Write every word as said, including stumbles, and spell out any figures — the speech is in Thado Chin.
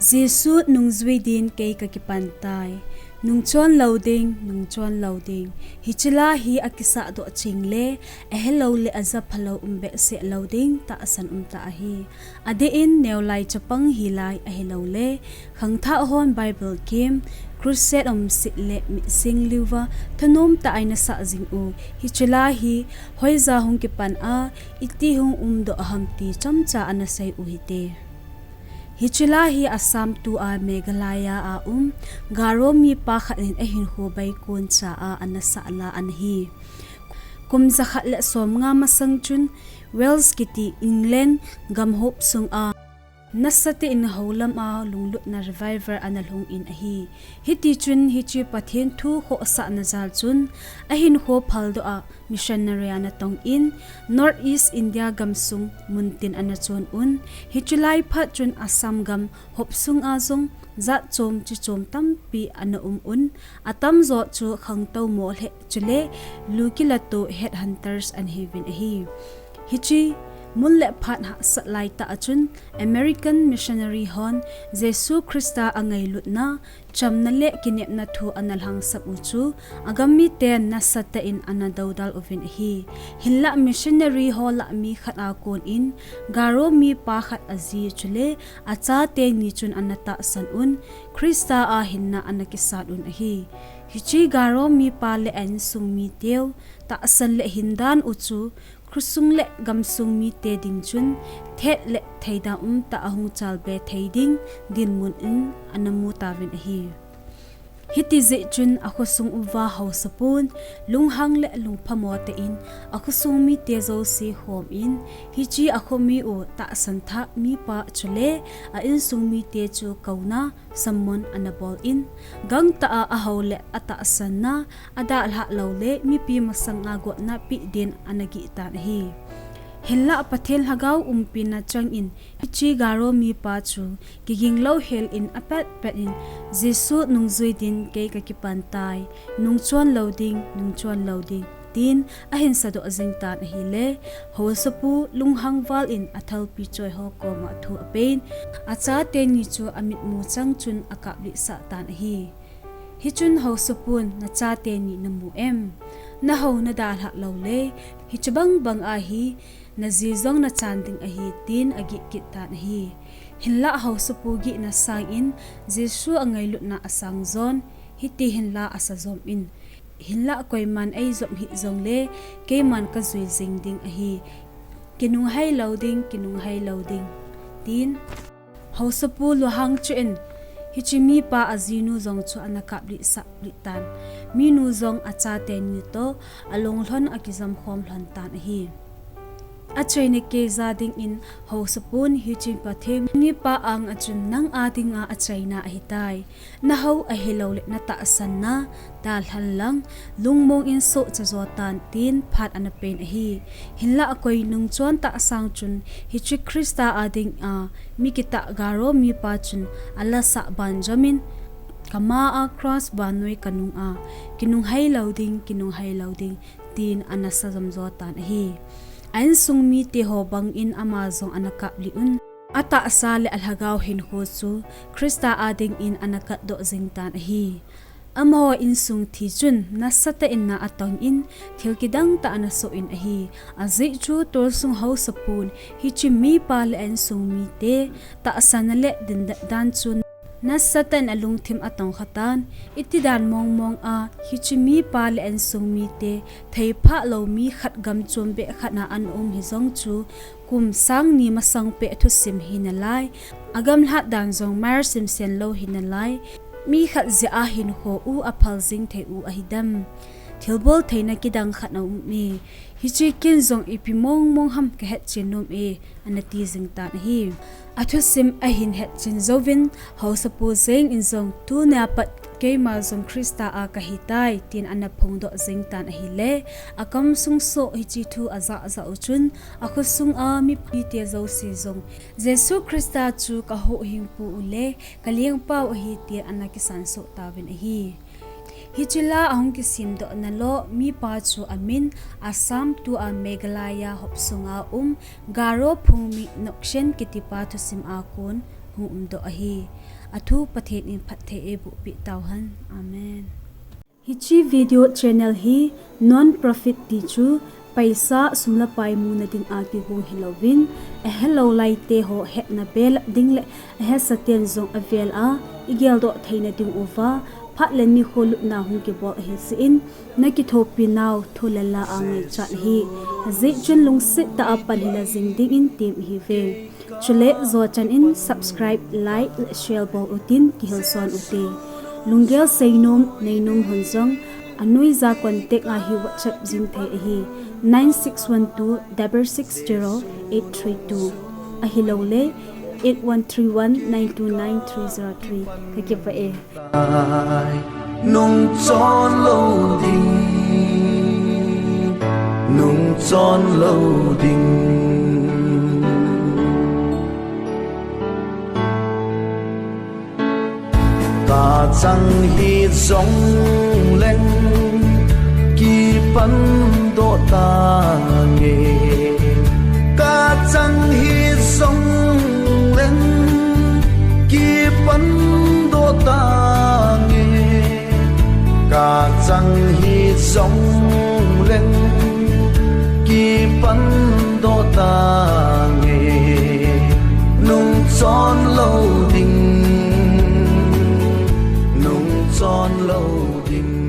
Jesu nungjui din kei kakipan tai. Nungchon lou ding, nungchon lou ding. Hiche la hi akisah doh ching le, ahilou le aja phalou um behseh lou ding tahsan um tah ahi. Adeh in neolai chapang hilai ahilou le, khangthah hon Bible kim, crusade um sit le mitsing liuva, thanom tah a ana sah jing u. Hiche la hi, hoija hung kipan a, iti hung um doh ham ti chomcha ana sei u hite. Hiche la hi Assam tua Meghalaya a um, Garo mipa khat in ahinkho baikon cha a ana sah la ana hi. Kum jakhat le somnga masang chun Wales kiti England gam hop sunga nasatah in houlam a lunglutna revival ana lhung in ahi. Hiti chun hiche Pathen thu khohsahna jal chun ahinkho phaldoh a missionary ana tong in, North East India gamsung muntin ana chon un. Hiche lai phat chun Assam gam hop sunga jong jat chom chi chom tampi ana um un. Atamjo chu khangtou mo le chule lu kilato headhunters ana hiuvin ahi. Hiche mun le phat hahsat lai tah a chun American missionary hon Jesu Christa angailutna, chamna le kinepna thu ana lhangsap u chu agam miten nasatah in ana doudal uvin ahi. Hinlah missionary ho lah mi khat a kon in Garo mipa khat aji chule achate ni chun ana tahsan un, Christa a hinna ana kisan un ahi. Hiche Garo mipa le a insung miteu tahsan le hindan u chu khosung le gamsung mite ding chun thet le theida umtah a hung chalbe thei ding dinmun in ana mu tauvin ahi. Hiti jeh chun akhosung uva haosapun lunghang le lungphamo tah in akhosung mite jouse khom in, hiche akhomi u tahsan thah mipa chule a insung mite chu kouna, summon ana bol in, gangtah a ahao le atahsanna adalhah lou le mipi masanga gotna pe din ana gih tan ahi. Hinlah Pathen lhagao umpina chang in hiche Garo mipa chu kiging louhel in apatpat in, Jesu nungjui din kei kakipan tai, nungchon lou ding, nungchon lou ding, tin ahin sadoh jing tan ahile, haosapu lunghang val in athalpi choi ho koma thu apen, achate ni chu amitmu chang chun akaplih sah tan ahi. Hichun haosapun, nachate ni namu em? Nahao nadalhah lou le, hiche bangbang a hi naji jong nachan ding ahi, tin agih kit tan ahi. Hinlah haosapu gihna sang in Jesu angailutna asang jon, hiti hin la asajom in, hinlah koiman eijom hih jongle keiman kajui jing ding ahi. Kinunghei lou ding, kinunghei lou ding, tin haosapu lunghang chu in, hiche mipa ajinu jong chu ana kaplih saplih tan. Minu jong achate ni toh alunglhon akijam khom lhon tan ahi. Achaina kei ja ding in haosapun hiche Pathen mipa anga chun nang a dinga achaina ahitai. Nahao ahilou le natahsanna dalhan lang, lungmong in sohcha jo tan, tin phat ana pen ahi. Hinlah koi nungchon tah sang chun hiche Christa a dinga mi kitah Garo mipa chun alasah banjom in, kama a cross vannoi kanung a, kinunghei lou ding, kinunghei lou ding, tin ana sajom jo tan ahi. A insung mite ho bang in ama jong ana kaplih un. Atahsa le alhagao hinkho chu Christa a ding in ana katdoh jing tan ahi. Amaho insung thi chun nasatah in na atong in thil kidang tah ana soh in ahi. Ajeh chu tolsung haosapun hiche mipa le a insung mite tahsanna le dindet dan chu nasatah in alungthim atong khatan, iti dan mongmong a hiche mipa le a insung mite theiphah lou mi khat gam chombeh khat na ana um hijong chu kum sang ni masang peh thusim hinalai, agamlhat dan jong mar simsen lou hinalai, mi khat jeh a hinkho u aphal jing thei u ahidem? Thilbol theina kidang khat aum e, hiche kin jong ipi mongmong ham kahetchen nom e, ana ti jing tan ahi. Athusim ahin hetchen jouvin, haosapu jeng in jong tunia pat keima jong Christa a kahitai, tin ana phongdoh jing tan ahile, akamsung soh hiche thu ajah jah u chun, akhosung a mipite jouse jong Jesu Christa chu kahuhhingpu u le kalengpa u ahi, tin ana kisan soh tauvin ahi. Hiche la ahung kisemdohna lou mipa chu amin Assam tua Meghalaya hop sunga um Garo phungmi Nokshen kitipa thusim a kon hung umdoh ahi. Athu Pathen in phatthei eiboh peh tauhen. Amen. Hiche video channel hi non-profit ti chu paisa sum le pai muna dinga kigong hilouvin, ahelou laite ho hetna belap ding le ahesaten jong avel a igeldoh theina dinguva phat le nikho lupna hung kibol ahi jeh in, nakithopi nau thu le la a ngaichat ahi. Ajeh chun lungset tah a pan hila jing dingin tem ahiuve. Chule jochan in subscribe, like le share bol utin kihilson ute. Lunggel seinom neinom hon jong anoija contact a hi WhatsApp jing thei ahi, nine six one two double six zero eight three two, ahiloule eight one three one nine two nine three zero three. Kakipah e. Nungchon lou ding, nungchon lou ding. Kachang hijong leng kipan doh tange. Kachang hijong leng kipan doh tange. Kachang hijong leng kipan doh tange. Nungchon lou ding, nungchon lou ding.